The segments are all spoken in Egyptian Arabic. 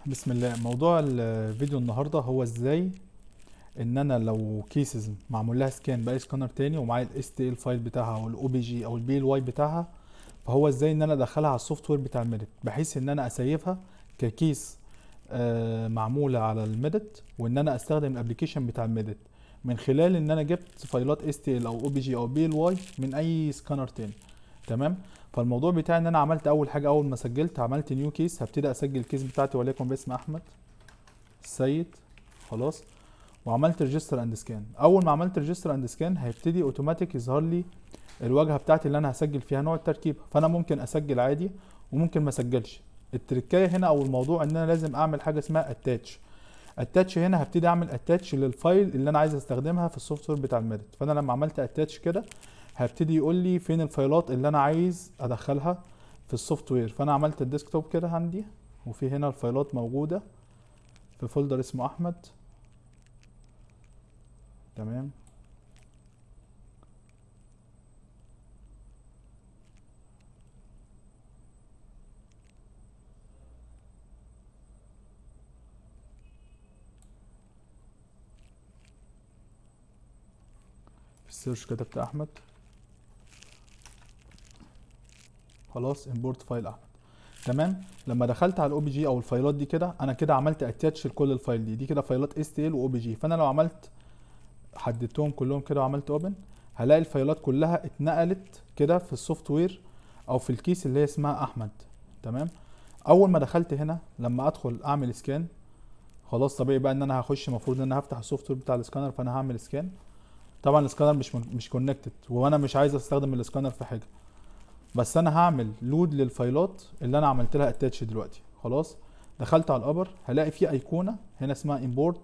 بسم الله. موضوع الفيديو النهارده هو ازاي ان انا لو cases معمول لها scan باي سكانر تاني ومعايا ال STL file بتاعها او ال OBJ او ال PLY بتاعها، فهو ازاي ان انا ادخلها على ال software بتاع ال Medit بحيث ان انا اسيفها ك case معمولة على ال Medit، وان انا استخدم ال application بتاع ال Medit من خلال ان انا جبت فايلات STL او OBJ او PLY من اي سكانر تاني. تمام. فالموضوع بتاعي ان انا عملت اول حاجة، اول ما سجلت عملت new case، هبتدي اسجل ال case بتاعتي وليكن باسم احمد السيد، خلاص، وعملت register and scan. اول ما عملت register and scan هيبتدي اوتوماتيك يظهر لي الواجهة بتاعتي اللي انا هسجل فيها نوع التركيب، فانا ممكن اسجل عادي وممكن ما اسجلش. التركايه هنا او الموضوع ان انا لازم اعمل حاجة اسمها attach. attach هنا هبتدي اعمل attach لل file اللي انا عايز استخدمها في ال software بتاع ال Medit. فانا لما عملت attach كده هبتدي يقول لي فين الفايلات اللي انا عايز ادخلها في ال software. فانا عملت ال desktop كده عندي، وفي هنا الفايلات موجودة في folder اسمه احمد. تمام. في ال search كتبت احمد، خلاص import file احمد. تمام. لما دخلت على ال OBJ او الفايلات دي كده، انا كده عملت attach لكل ال file دي كده فايلات STL و OBJ. فانا لو عملت حددتهم كلهم كده وعملت open هلاقي الفايلات كلها اتنقلت كده في ال software او في ال case اللي هي اسمها احمد. تمام. اول ما دخلت هنا لما ادخل اعمل scan، خلاص طبيعي بقى ان انا هخش، المفروض ان انا هفتح ال software بتاع السكانر، فانا هعمل scan. طبعا السكانر مش connected، وانا مش عايز استخدم السكانر في حاجة، بس انا هعمل load للفايلات اللي انا عملت لها attach دلوقتي. خلاص. دخلت على ال upper هلاقي في ايقونة هنا اسمها import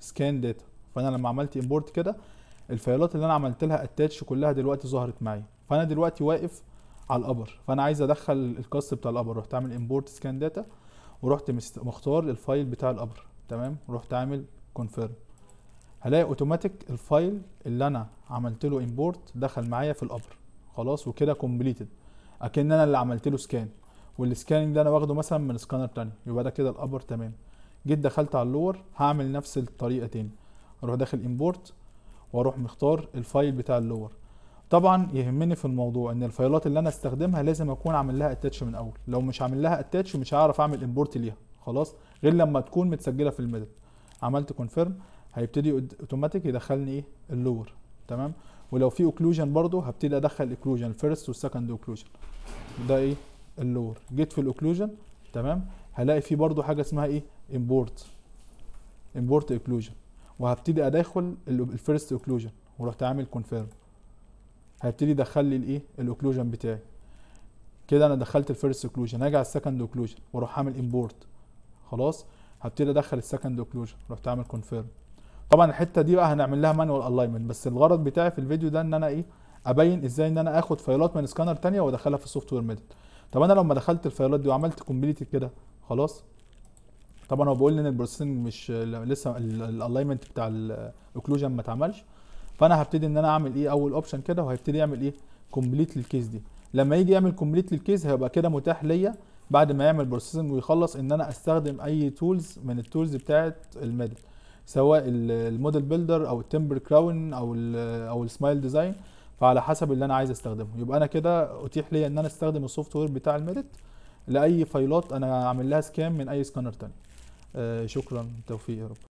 scan data. فانا لما عملت import كده الفايلات اللي انا عملت لها attach كلها دلوقتي ظهرت معايا. فانا دلوقتي واقف على ال upper، فانا عايز ادخل ال cast بتاع ال upper، رحت عامل import scan data ورحت مختار ال file بتاع ال upper. تمام. ورحت عامل confirm، هلاقي اوتوماتيك ال file اللي انا عملت له import دخل معايا في ال upper. خلاص. وكده completed، اكن انا اللي عملت له scan، وال scanning ده انا واخده مثلا من سكانر تاني، يبقى ده كده ال upper. تمام. جيت دخلت على ال lower هعمل نفس الطريقة تاني، اروح داخل import واروح مختار ال file بتاع ال lower. طبعا يهمني في الموضوع ان الفايلات اللي انا استخدمها لازم اكون عامل لها attach من الاول، لو مش عامل لها attach مش هعرف اعمل import ليها، خلاص، غير لما تكون متسجله في ال Medit. عملت confirm هيبتدي اوتوماتيك يدخلني ايه ال lower. تمام. ولو في occlusion برضو هبتدي ادخل occlusion ال first وال second occlusion، ده ايه ال lower. جيت في ال occlusion، تمام، هلاقي في برضو حاجة اسمها ايه import occlusion، وهبتدي ادخل ال first occlusion ورحت عامل confirm، هيبتدي يدخل لي الايه ال occlusion بتاعي. كده انا دخلت ال first occlusion، هاجي على ال second occlusion واروح عامل import، خلاص، هبتدي ادخل ال second occlusion، رحت عامل confirm. طبعا الحتة دي بقى هنعمل لها manual alignment، بس الغرض بتاعي في الفيديو ده ان انا ايه ابين ازاي ان انا اخد فايلات من سكانر تانية وادخلها في ال software Medit. طب انا لما دخلت الفايلات دي وعملت complete كده، خلاص، طبعا هو بيقول لي ان ال processing مش لسه ال alignment بتاع ال occlusion ما اتعملش، فانا هبتدي ان انا اعمل ايه اول option كده، وهيبتدي يعمل ايه complete لل case دي. لما يجي يعمل complete لل case هيبقى كده متاح ليا بعد ما يعمل processing ويخلص ان انا استخدم اي tools من ال tools بتاعه ال Medit، سواء ال model builder او ال temporary crown او ال smile design، فعلى حسب اللي انا عايز استخدمه. يبقى انا كده اتيح لي ان انا استخدم ال software بتاع ال Medit لاي فايلات انا عامل لها scan من اي سكانر تاني. شكرا، توفيق يا رب.